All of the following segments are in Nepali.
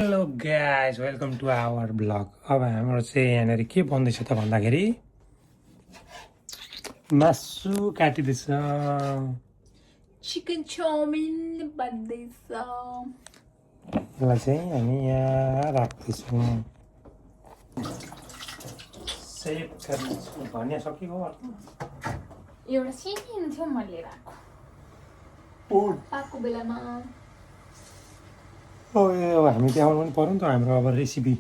Hello guys welcome to our blog. अब हाम्रो चाहिँ यहाँनिर के बन्दैछ त भन्दाखेरि मासु काटिँदैछ। Chicken chowmein बन्दैछ। यसलाई चाहिँ हामी यहाँ राख्दैछौँ। सेभ गर्दैछु। धनिया सकियो एउटा सिनो थियो मैले लिएर आएको पाको बेलामा। हामी त्यहाँ आउनु पनि पऱ्यो नि त हाम्रो अब रेसिपी।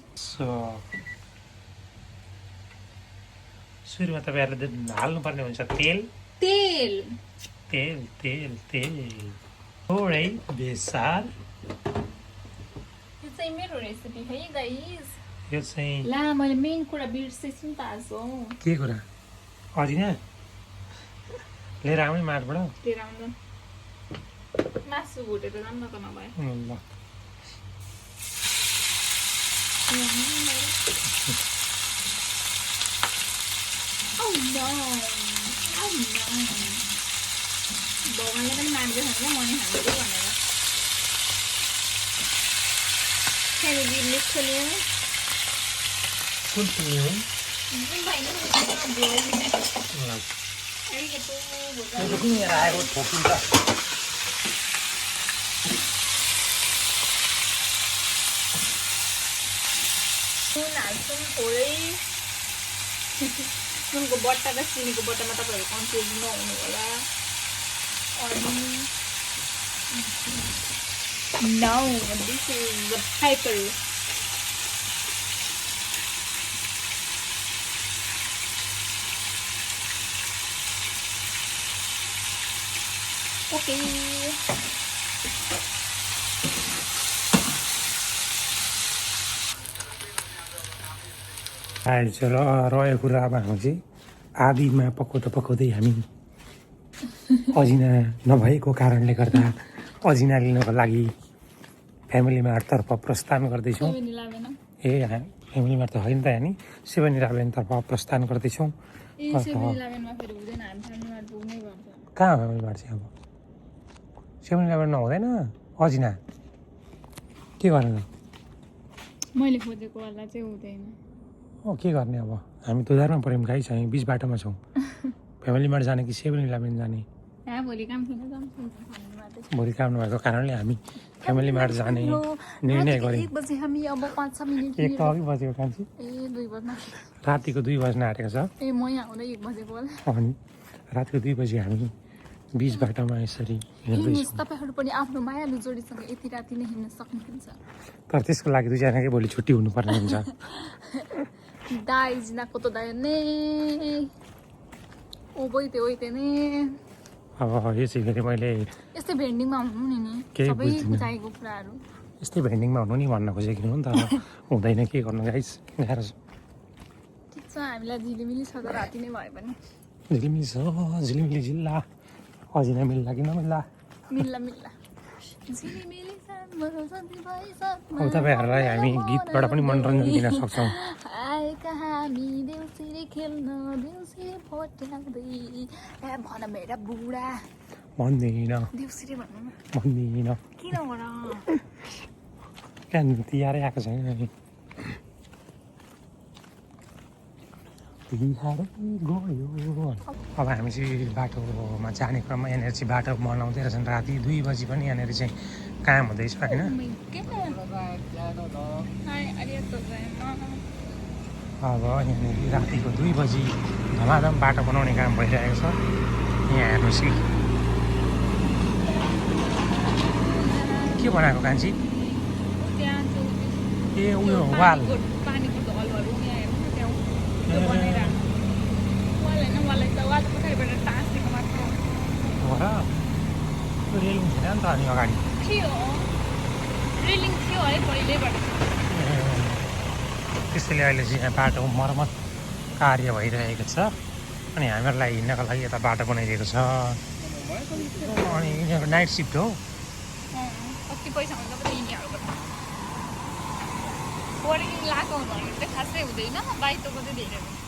सुरुमा तपाईँहरूले हाल्नुपर्ने हुन्छ तेल तेल तेल तेल तेल थोरै बेसार। यो चाहिँ मेरो रेसिपी है गाइस। यो चाहिँ ला मैले मेन कुरा बिर्सेछु नि त आज। के कुरा अझै न लिएर आउने माटबाट लिएर आउँदा मासु भुटेर राम्रो नभए ल भगवान्ले पनि मान्दै खान्छ म नि खान्छु भनेर। त्यहाँदेखि मिठो लियो कुन सुन्यो आएको ठोकिन्छ। नुन हाल्छौँ थोरै। नुनको बट्टा र चिनीको बट्टामा तपाईँहरू कन्फ्युज नहुनु होला। अनि now this is the pepper. Okay. अहिले चाहिँ रहेको कुरा अब हामी चाहिँ आधीमा पकाउँदै हामी अजिना नभएको कारणले गर्दा अजिना लिनको लागि फ्यामिली मार्टतर्फ प्रस्थान गर्दैछौँ। ए हामी फ्यामिली मार्ट त होइन त नि 7-Eleven-तर्फ प्रस्थान गर्दैछौँ। कहाँ फ्यामिली मार्ट चाहिँ अब 7-Eleven नहुँदैन अजिना के गर्ने मैले खोजेको वाला चाहिँ हुँदैन। के गर्ने अब हामी दोधारमा पऱ्यौँ गाइस। हामी बिच बाटोमा छौँ। फ्यामिली मार्ट जाने कि 7-Eleven जाने भोलि काम नभएको कारणले हामी फ्यामिली मार्ट जाने निर्णय गऱ्यौँ। 1 बजे हामी अब 5-6 मिनेट 1 त अघि बजेको कान्छी 2 बज्न रातिको 2 बज्न आँटेको छ। म यहाँ आउँदा 1 बजेको होला। अनि रातिको 2 बजी हामी बिच बाटोमा यसरी हिँड्दैछौँ। तपाईँहरू पनि आफ्नो मायालु जोडीसँग यति राति नै हिँड्न सक्नुहुन्छ। तर त्यसको लागि दुईजनाकै भोलि छुट्टी हुनुपर्ने हुन्छ। दाइजिनाको त दाइ नै अब यो चाहिँ फेरि मैले यस्तै भेन्डिङमा हुनु नि सबै चाहिएको कुराहरू यस्तै भेन्डिङमा हुनु नि भन्न खोजेको हुनु नि त हुँदैन के गर्नु गाइस। गाह्रो छ। ठिक छ हामीलाई झिलिमिली छ त राति नै भए पनि झिलिमिली छ झिलिमिली जिल्ला अजिना मिल्ला कि नमिल्ला मिल्ला मिल्ला झिलिमिली अब तपाईँहरूलाई हामी गीतबाट पनि मनोरञ्जन दिन सक्छौँ। आएका हामी देउसिरे खेल्न देउसिरे भट्याउँदै भन मेरा बुढा भन्दिनँ देउसिरे भन्नु न भन्दिनँ किन भन त्यहाँ तिहारै आएको छैन नि तिहारै गयो। अब हामी चाहिँ बाटोमा जाने क्रममा यहाँनिर चाहिँ बाटो बनाउँदै रहेछन्। राति 2 बजी पनि यहाँनिर चाहिँ काम हुँदैछ होइन। अब यहाँनिर रातिको 2 बजी धमाधम बाटो बनाउने काम भइरहेको छ। यहाँ हेर्नुहोस् कि के बनाएको कान्छी ए उयो वाल हो र रेलिङ थिएन नि त अनि अगाडि रेलिङ थियो है पहिल्यैबाट। त्यसैले अहिले चाहिँ यहाँ बाटोको मर्मत कार्य भइरहेको छ अनि हामीहरूलाई हिँड्नको लागि यता बाटो बनाइदिएको छ। अनि यिनीहरू नाइट सिफ्ट हो। कति पैसा हुन्छ पनि यिनीहरूको वर्किङ लगाएको हुँदाखेरि चाहिँ खासै हुँदैन बाइतोको चाहिँ धेरै हुन्छ।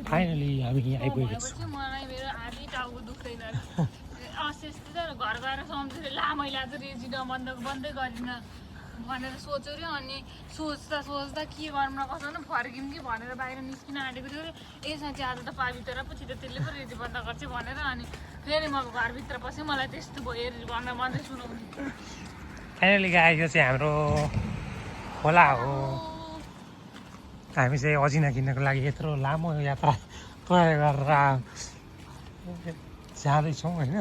फाइनली हामी यहाँ आइपुगेको छौँ। मलाई मेरो आधी टाउको दुख्दैन। त्यस्तै छ घर गएर सम्झेर ला मैले आज रेजिन बन्दै गरिनँ भनेर सोच्यो अरे अनि सोच्दा के गर्नु कसो न फर्किउँ कि भनेर बाहिर निस्किन आँटेको थियो अरे ए साँच्ची आज त पावित्र पछि त त्यसले पो रेजी बन्द गर्छ भनेर अनि फेरि म घरभित्र पसेँ मलाई त्यस्तो भयो भन्दै सुनाउने फाइनली गाइस यो चाहिँ हाम्रो खोला हो हामी चाहिँ अजिना किन्नको लागि यत्रो लामो यात्रा तय गरेर जाँदैछौँ होइन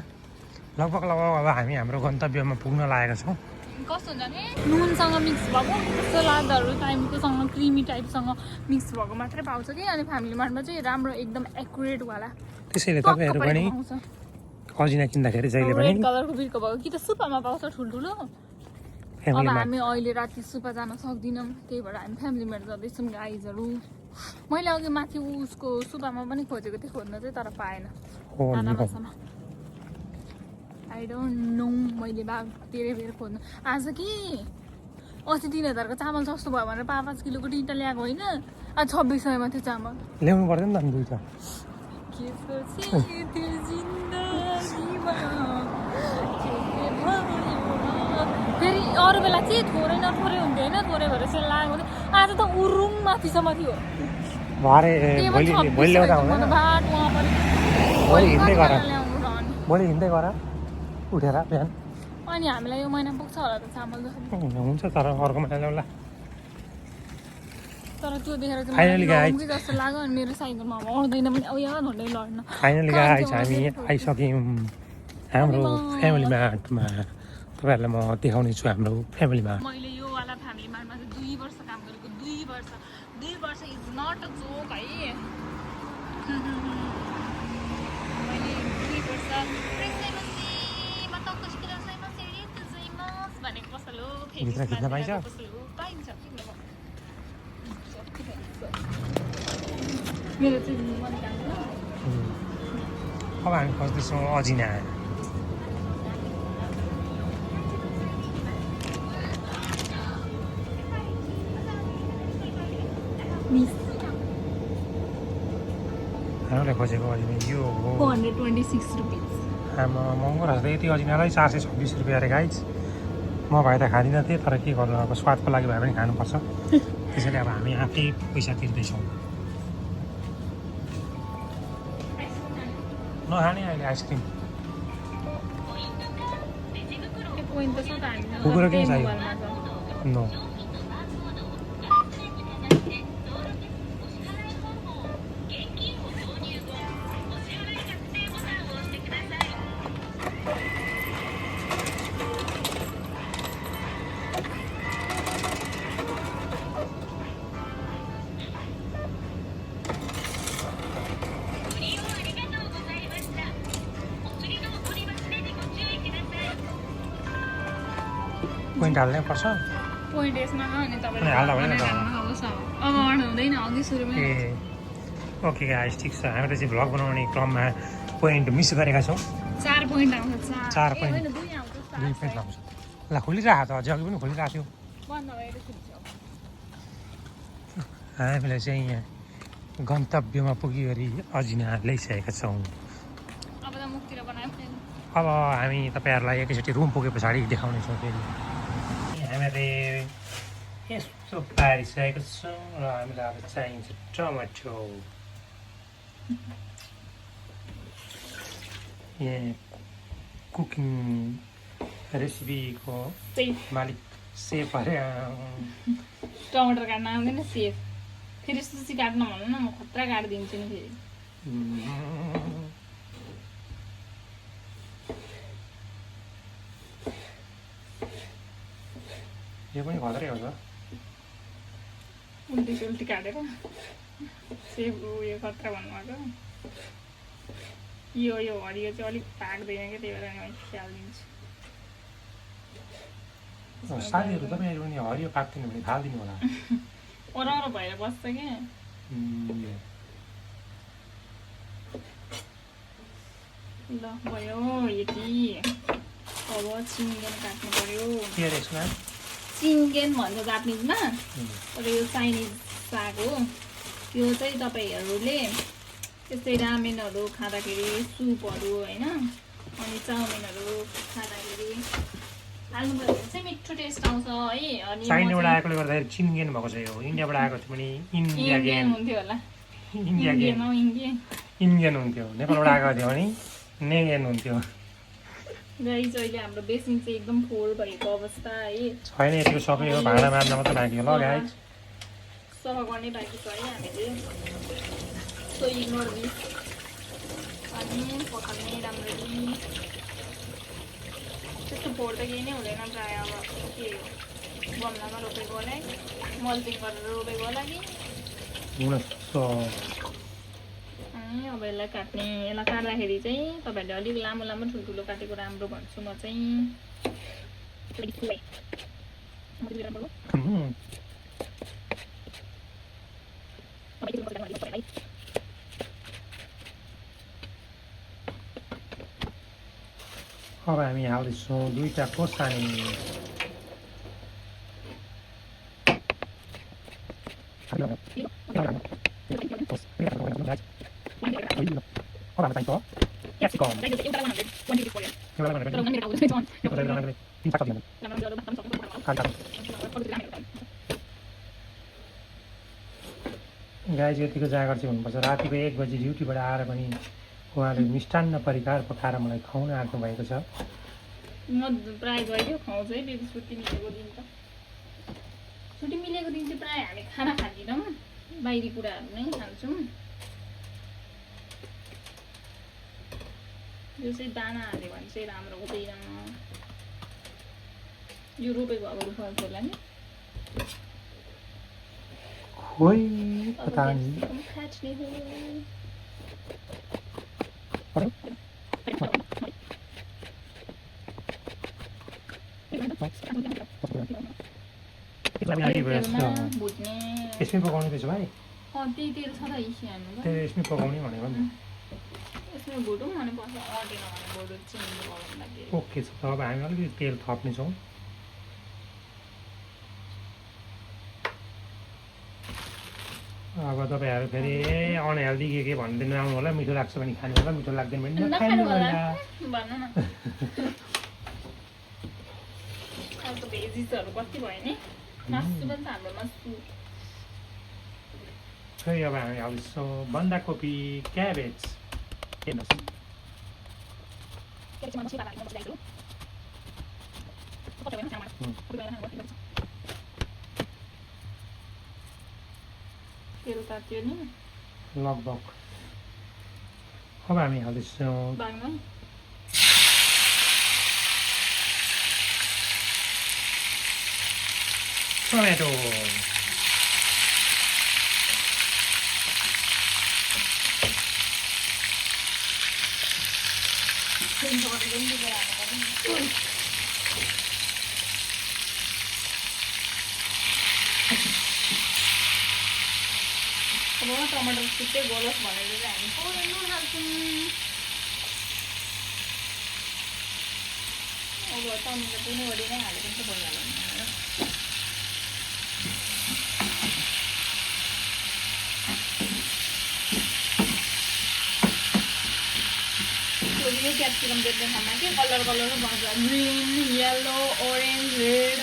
लगभग अब हामी हाम्रो गन्तव्यमा पुग्न लागेका छौँ कस्तो हुन्छ भने नुनसँग मिक्स भएको सलादहरू टाइपकोसँग क्रिमी टाइपसँग मिक्स भएको मात्रै पाउँछ कि अनि फ्यामिली मार्टमा चाहिँ राम्रो एकदम एकुरेटवाला त्यसैले तपाईँहरू पनि अजिना किन्दाखेरि जहिले पनि रेड कलरको बिर्को भएको कि त सुपामा पाउँछ ठुल्ठुलो अब हामी अहिले राति सुपा जान सक्दैनौँ त्यही भएर हामी फ्यामिली मेट जाँदैछौँ गाइजहरू मैले अघि माथि उसको सुपामा पनि खोजेको थिएँ खोज्न चाहिँ तर पाएन खाना भाषामा आई डोन्ट नो मैले धेरै बेर खोज्नु आज कि अस्ति 3000 को चामल सस्तो भयो भनेर 5 किलोको टिटा ल्याएको होइन आज 2600 थियो चामल ल्याउनु पर्दैन नि त दुईटा फेरि अरू बेला चाहिँ थोरै नथोरै हुन्थ्यो होइन थोरै भएर सेल लागेको थियो आज त उरुङ माथिसम्म थियो भोलि हिँड्दै गर उठेर बिहान अनि हामीलाई यो महिना पुग्छ होला त चामल हुन्छ तर अर्को महिना ल्याउला तर त्यो देखेर चाहिँ जस्तो लाग्यो अनि मेरो साइकलमा आउँदैन पनि अब यहाँ भन्दै लड्न फाइनली गाइस हामी आइसक्यौँ हाम्रो फ्यामिली मार्टमा तपाईँहरूलाई म देखाउने छु हाम्रो फ्यामिली मार्ट मैले यो वाला फ्यामिली मार्टमा चाहिँ 2 वर्ष काम गरेको 2 वर्ष इज नट अ जोक है मैले 2 वर्ष भनेको पसल हो भित्र खिच्न पाइन्छ मेरो चाहिँ अब हामी खोज्दैछौँ अजिना हामीले खोजेको अजिना यो हो 426 रुपिस आमा महँगो रहेछ यति अजिनालाई 426 रुपियाँ अरे गाइस म भए त खाँदिनँ थिएँ तर के गर्नु अब स्वादको लागि भए पनि खानुपर्छ त्यसैले अब हामी आफै पैसा तिर्दैछौँ नखाने अहिले आइसक्रिम कुकुर के चाहियो नो पोइन्ट हाल्नै पर्छ पोइन्ट यसमा अनि अनि हाल्दा भएन त अब अन हुँदैन अघि सुरुमै ए ओके गाइस ठिक छ हामीले चाहिँ भ्लग बनाउने क्रममा पोइन्ट मिस गरेका छौँ 4 पोइन्ट आउँछ 4 पोइन्ट 2 आउँछ 2 पोइन्ट आउँछ ल खोलिरहेको त अझै अघि पनि खोलिरहेको थियो बन्द भएर खुल्छ हामीले चाहिँ यहाँ गन्तव्यमा पुगिगरी अजिना ल्याइसकेका छौँ अब त मुखतिर बनायो अब हामी तपाईँहरूलाई एकैचोटि रुम पुगे पछाडि देखाउनेछौँ फेरि हामीले यस्तो पारिसकेको छौँ र हामीलाई अब चाहिन्छ टमाटो यहाँ कुकिङ रेसिपीको मालिक सेफ अरे टमाटर काट्न आउँदैन सेफ फेरि सुसी काट्न भन्नु न म खतरा काटिदिन्छु नि फेरि यो पनि खतरै हो त उल्टी काटेर सेफ उयो खतरा भन्नुभएको यो हरियो चाहिँ अलिक पाक्दैन क्या त्यही भएर मैले ख्याल दिन्छु साथीहरू तपाईँहरू पनि हरियो पाक्दैन भने खालिदिनु होला ओह्रारो भएर बस्छ क्या ल भयो यति अब चिङ्गेन काट्नु पर्यो के अरे यसमा चिङ्गेन भन्छ जापानिजमा तर यो चाइनिज साग हो यो चाहिँ तपाईँहरूले त्यस्तै रामेनहरू खाँदाखेरि सुपहरू होइन अनि चाउमिनहरू खाँदाखेरि हाल्नु पऱ्यो भने चाहिँ मिठो टेस्ट आउँछ है। अनि चाइनाबाट आएकोले गर्दाखेरि चिनगेन भएको छ यो इन्डियाबाट आएको थियो भने इन्डिया इन्डियन गेन हुन्थ्यो होला। इन्डिया गेन इन्डियन इन्डियन हुन्थ्यो नेपालबाट आएको थियो भने नेगेन हुन्थ्यो गाइस अहिले हाम्रो बेसिन चाहिँ एकदम फोहोर भएको अवस्था है। छैन यतिको सक्यो भाँडा मार्न मात्रै बाँकी हो ल गाइस सफा गर्ने बाँकी छ है हामीले। So ignore this. अनि पखाल्ने राम्ररी। त्यस्तो फोहोर त केही नै हुँदैन प्रायः अब के हो गमलामा रोपेको होला है मल्चिङ गरेर रोपेको होला कि। अनि अब यसलाई काट्ने यसलाई काट्दाखेरि चाहिँ तपाईँहरूले अलिक लामो लामो ठुल्ठुलो काटेको राम्रो भन्छु म चाहिँ। अब हामी हाल्दैछौँ 2टा खोर्सानी क्याप्सिकम गाइस यतिको जाँगर चाहिँ हुनुपर्छ। रातिको 1 बजी ड्युटीबाट आएर पनि उहाँले मिष्टान्न परिकार पकाएर मलाई खुवाउन आएको भएको छ। म प्रायः गइदियो खुवाउँछु है बेबी छुट्टी मिलेको दिन त। छुट्टी मिलेको दिन चाहिँ प्रायः हामी खाना खाँदैनौँ बाहिरी कुराहरू नै खान्छौँ। यो चाहिँ दाना हाल्यो भने चाहिँ राम्रो हुँदैन। यो रोपेको अब रुपाउँछ होला नि खोइ पता नि काट्ने हो। भुट्ने यसमै पकाउने त्यसो भाइ त्यही तेल छ त हाल्नु त्यो यसमै पकाउने भनेको नि यसमा भुटौँ अनि पछि अटेन भने भुटो चिनी पकाउनु लागि। ओके छ अब हामी अलिकति तेल थप्नेछौँ। अब तपाईँहरू फेरि अनहेल्दी के भनिदिनु आउनु होला मिठो लाग्छ भने खानु होला मिठो लाग्दैन भने नखानु होला भन्नु न। अब भेजिसहरू कति भयो नि मासु पनि छ हाम्रो मासु। खै अब हामी हाल्दैछौँ बन्दाकोपी क्याबेज हेर्नुहोस् तेल तात्यो नि लगभग। अब हामी हाल्दैछौँ बाङमा टमेटो अब टमाटर छिट्टै गोलोस् भनेर चाहिँ हामी थोरै नुन हाल्छौँ। अब टमाटर दिनभरि नै हालेको पनि त भइहाल्यो नि। यो क्याप्सिकम बेच्ने ठाउँमा के कलर भन्छ ग्रिन येलो ओरेन्ज रेड।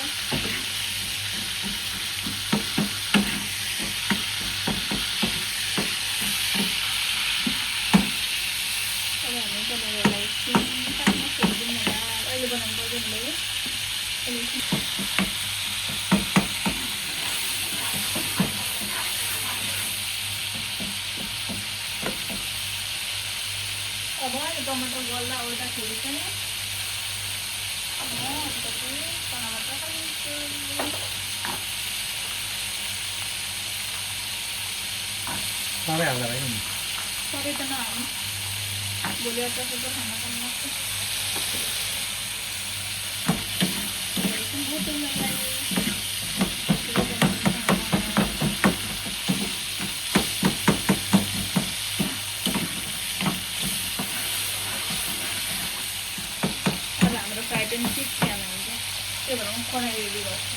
अब टमाटर गल्दा ओर्दाखेरि चाहिँ सबै हाल्दा भयो नि सबै त नहाल्नु भोलि अचार खाना पनि लाग्छ। फ्राइड चिज खानु हुन्छ त्यही भएर म कराई रेडी गर्छु।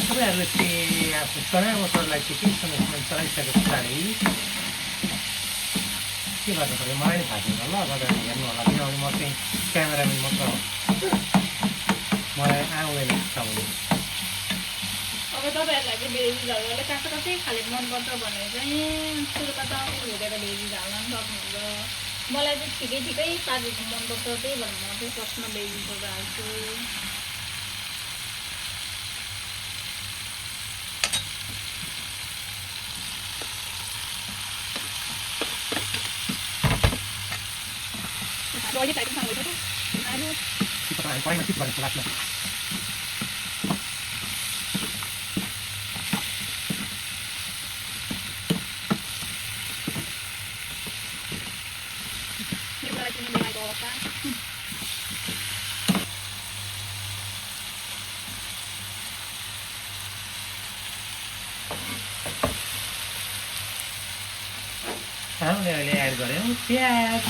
तपाईँहरू यति चना मटरलाई चाहिँ केही समयसम्म चलाइसके पछाडि के गर्नु पऱ्यो मलाई थाहा छैन ल, तपाईँहरूले हेर्नु होला, किनभने म चाहिँ क्यामेराम्यान मात्र हो, मलाई आउँदैन सिकाउनु। अब तपाईँहरूलाई चाहिँ भेजी झोलले काँचो काँचै खाले मनपर्छ भने चाहिँ सुरुमा चाउमिन भुटेर भेजी झाल्न पनि सक्नुहुन्छ। मलाई चाहिँ ठिकै ठिकै पाकेको मनपर्छ, त्यही भएर म चाहिँ फर्स्टमा भेजी झोल हाल्छु। अहिले टाइप खाँदैछ त आलु कराईमा सिट गरेको लाग्छ। हामीले अहिले एड गऱ्यौँ प्याज।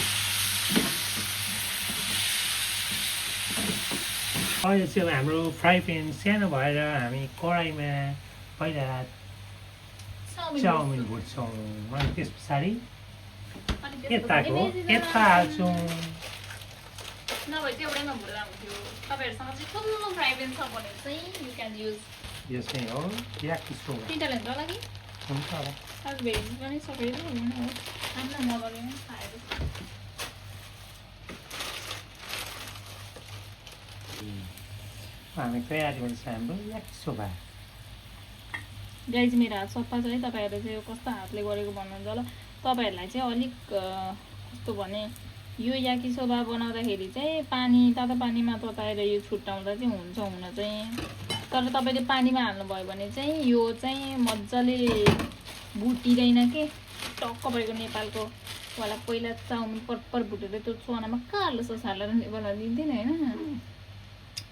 अहिले चाहिँ हाम्रो फ्राई प्यान सानो भएर हामी कराईमा पहिला चाउमिन भुट्छौँ, अनि त्यस पछाडि यताको यता हाल्छौँ। नभए त्यो एउटैमा भुल्दा हुन्थ्यो। तपाईँहरूसँग चाहिँ ठुलो फ्राई प्यान छ भने चाहिँ यु क्यान युज यसमै हो या किसो तिनवटा लेन्छ होला कि हुन्छ होला। अब भेज पनि सबैले हुनु हो, आफ्नो मजाले नै खाएर हामी तयारी हुन्छ हाम्रो याक्सो भए। गाइज मेरो हात सफा छ है, तपाईँहरूले चाहिँ यो कस्तो हातले गरेको भन्नुहुन्छ होला। तपाईँहरूलाई चाहिँ अलिक कस्तो भने यो याकिसोबा बनाउँदाखेरि चाहिँ पानी तातो पानीमा तताएर यो छुट्याउँदा चाहिँ हुन्छ हुन चाहिँ, तर तपाईँले पानीमा हाल्नुभयो भने चाहिँ यो चाहिँ मजाले भुटिँदैन के। टक्क भएको नेपालको वाला पहिला चाउमिन परपर भुटेर त्यो चनामा कालो सस हालेर नेपालमा दिन्थेन होइन,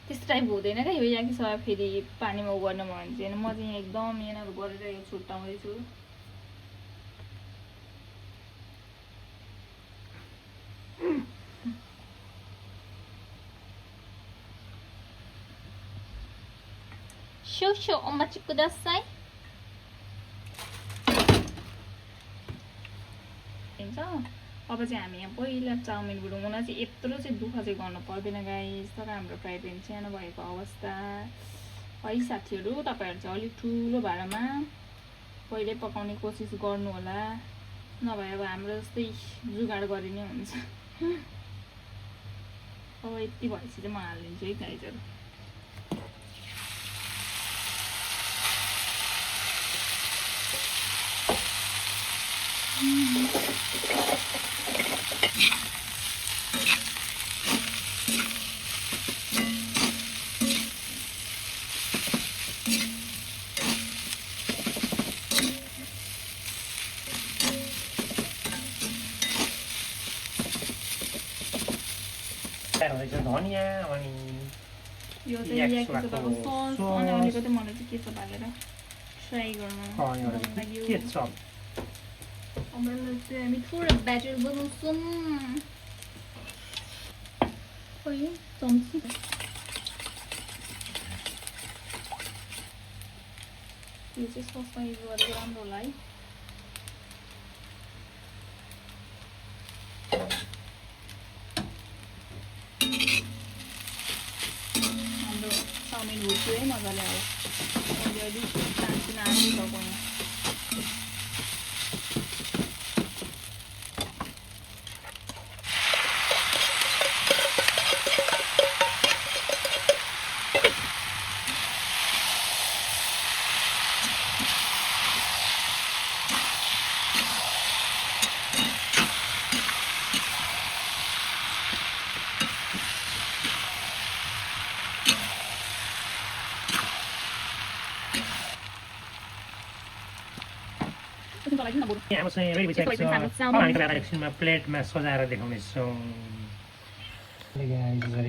त्यस्तो टाइपको हुँदैन क्या यो याकिसोबा। फेरि पानीमा उगर्नु भयो भने चाहिँ म चाहिँ एकदम यहाँनिर गरेर यो छुट्याउँदैछु। Shosho omachi kudasai. अब चाहिँ हामी यहाँ पहिला चाउमिन भुटौँ न चाहिँ यत्रो चाहिँ दुःख चाहिँ गर्नु पर्दैन गाइस, तर हाम्रो फ्राई प्यान सानो भएको अवस्था है साथीहरू। तपाईँहरू चाहिँ अलिक ठुलो भाँडामा पहिल्यै पकाउने कोसिस गर्नु होला, नभए अब हाम्रो जस्तै जुगाड गरि नै हुन्छ। अब यति भएपछि चाहिँ म हालिदिन्छु है गाइजहरू। धनिया अनि यो चाहिँ याकिसोबाको सस अनि अलिकति मलाई चाहिँ केचप हालेर फ्राई गर्नु लागि केचप। हाम्रो चाहिँ हामी थोरै ब्याटर बनाउँछौँ। खोइ चम्ची यो चाहिँ ससमा युज गरेको राम्रो होला है। हाम्रो चाउमिन भुट्यो है मजाले। अब अहिले अलिक तान्सिन आलु भएको यहाँ चाहिँ रेडी भइसकेको छ। अब हामी तपाईँलाई एकछिनमा प्लेटमा सजाएर देखाउनेछौँ।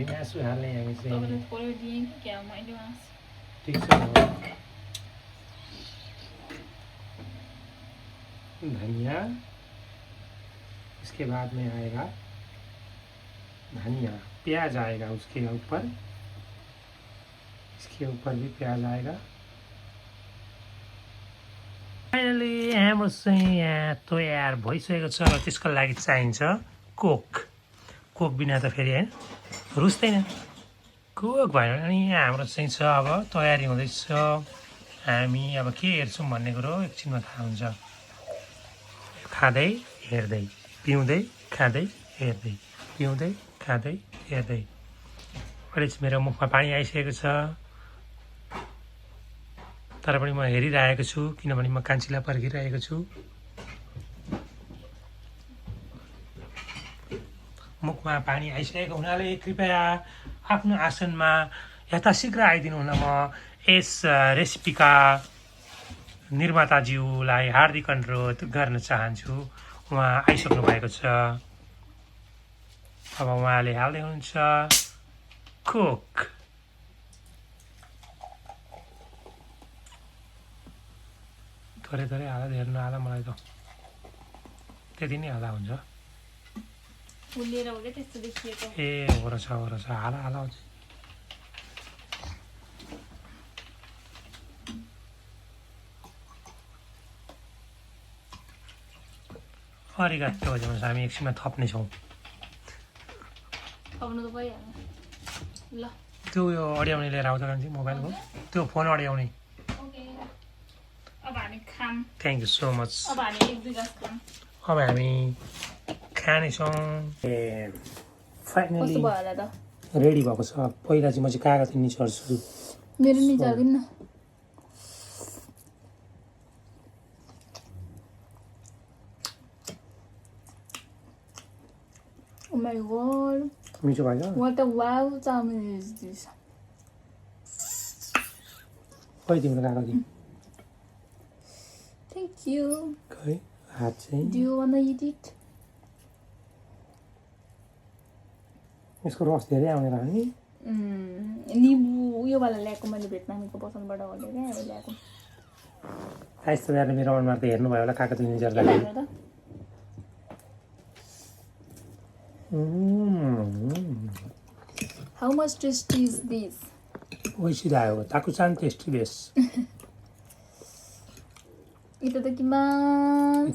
मासु हाल्ने हामी चाहिँ ठिक छ। धनिया, इसके बाद में आएगा धनिया, प्याज आएगा उसके ऊपर, इसके ऊपर भी प्याज आएगा, फाइनली हाम्रो चाहिँ यहाँ तयार भइसकेको छ र त्यसको लागि चाहिन्छ कोक कोक बिना त फेरि होइन रुच्दैन कोक भयो अनि हाम्रो चाहिँ छ अब तयारी हुँदैछ हामी अब के हेर्छौँ भन्ने कुरो एकछिनमा थाहा हुन्छ खाँदै हेर्दै पिउँदै खाँदै हेर्दै पिउँदै खाँदै हेर्दै अहिले चाहिँ मेरो मुखमा पानी आइसकेको छ तर पनि म हेरिरहेको छु किनभने म कान्छीलाई पर्खिरहेको छु मुखमा पानी आइसकेको हुनाले कृपया आफ्नो आसनमा यथाशीघ्र आइदिनु हुन म यस रेसिपीका निर्माताज्यूलाई हार्दिक अनुरोध गर्न चाहन्छु उहाँ आइसक्नु भएको छ अब उहाँले हाल्दै हुनुहुन्छ कोक थोरै थोरै हाल धेर नहाल मलाई त त्यति नै हाल्दा हुन्छ फुलेर हो क्या त्यस्तो देखिएको ए हो रहेछ हाल हाल अझै अरिगातो भएपछि हामी एकछिनमा थप्नेछौँ थप्नु त भइहाल्यो ल त्यो यो अड्याउने लिएर आउँछ कान्छी मोबाइलको त्यो फोन अड्याउने ओके अब हामी खाम थ्याङ्क यू सो मच अब हामी एक दुई ग्लास खाम अब हामी खानेछौँ ए फाइनली कस्तो भयो होला त रेडी भएको छ पहिला चाहिँ म चाहिँ कागज निचर्छु मेरो निचार्दिन न Oh my god. मिठो भयो What a wow chow mein is this? खै तिम्रो कागज Thank you. खै हात चाहिँ Do you wanna eat it? यसको रस धेरै आउने रह्यो नि निबु उयोवाला ल्याएको मैले भेटनामीको पसलबाट ओर्लेर ल्याएको यस्तो गरेर मेरो अनुहार त हेर्नुभयो होला कागज निचर्दाखेरि How much tasty is this? ओइसिरहेको ताकु सान टेस्टी बेस Itadakimasu.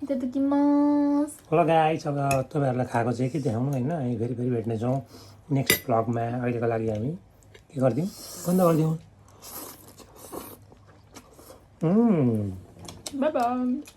Itadakimasu. होला गाइस अब तपाईँहरूलाई खाएको चाहिँ के देखाउनु होइन हामी फेरि फेरि भेट्नेछौँ नेक्स्ट भ्लगमा अहिलेको लागि हामी के गरिदिउँ बन्द गरिदिउँ Bye bye.